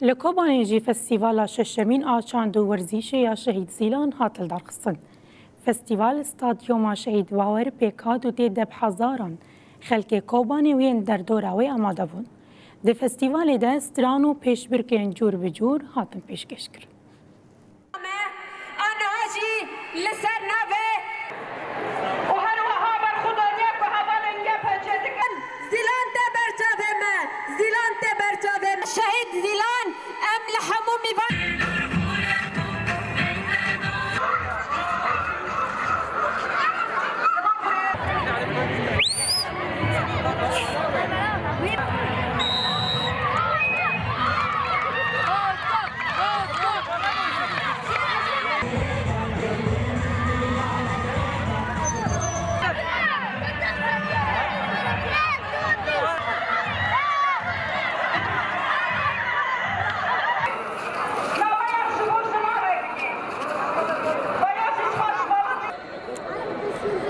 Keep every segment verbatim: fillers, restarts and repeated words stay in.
Li Kobanê jî festîvala şeşemîn a çand û werzîşê ya Şehîd Zîlan hat lidarxistin. Festîval stadyuma Şehîd Bawer pêk hat û tê de bi hezaran xelkê Kobanê û yên derdora wê amade bûn. Di festîvalê de stran û pêşbirkên cûr bi cûr hatin pêşkêşkirin. Me aniha jî li ser navê û her wiha berxwedaniya ku hevalên YPC'ê dikin. Zîlan tê ber çavê me, Zîlan tê ber çavê me. Şehîd Zîlan, em li hemû mîvan.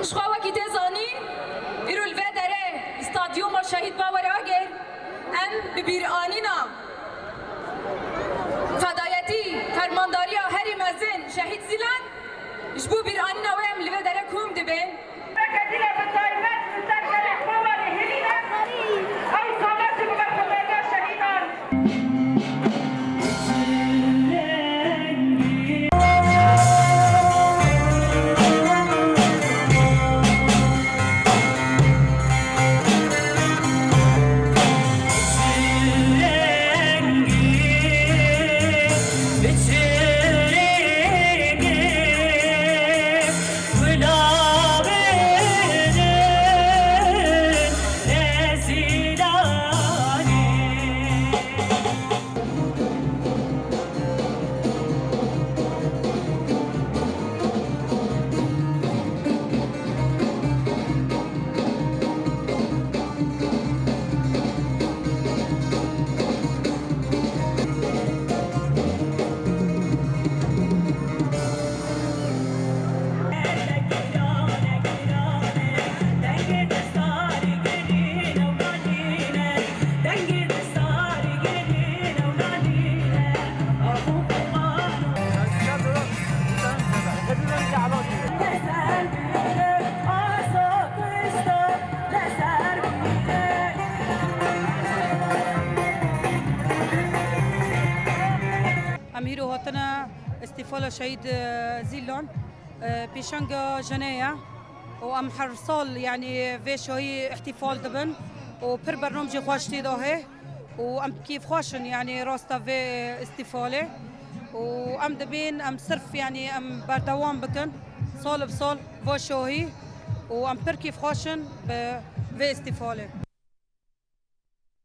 Ji xwe wekî tê zanîn, îro li vê derê stadyuma Şehîd Bawer Agir em bi bîranîna fedayetî fermandariya herî mezin Şehîd Zîlan, ji bo bîranîna wê em li vê derê kom dibin. Berketî re bi taybet li ser serê Kobanê hilîne. Ew sala jî bi berxwedaniya şehîdan. Em hîro hatine îstîfala Şehîd, e, Zîlan, e, pêşenga jinê ye û em her sal, yanî, vê şahî îhtîfal dibin û pir bernam jî xweş tê de hê û em kêfxweş in, yanî, rasta vê îstîfalê û em dibên em sirf, yanî, em berdewam bikin sal bi sal va şahî û em pir kêfxweş in bi vê îstîfalê.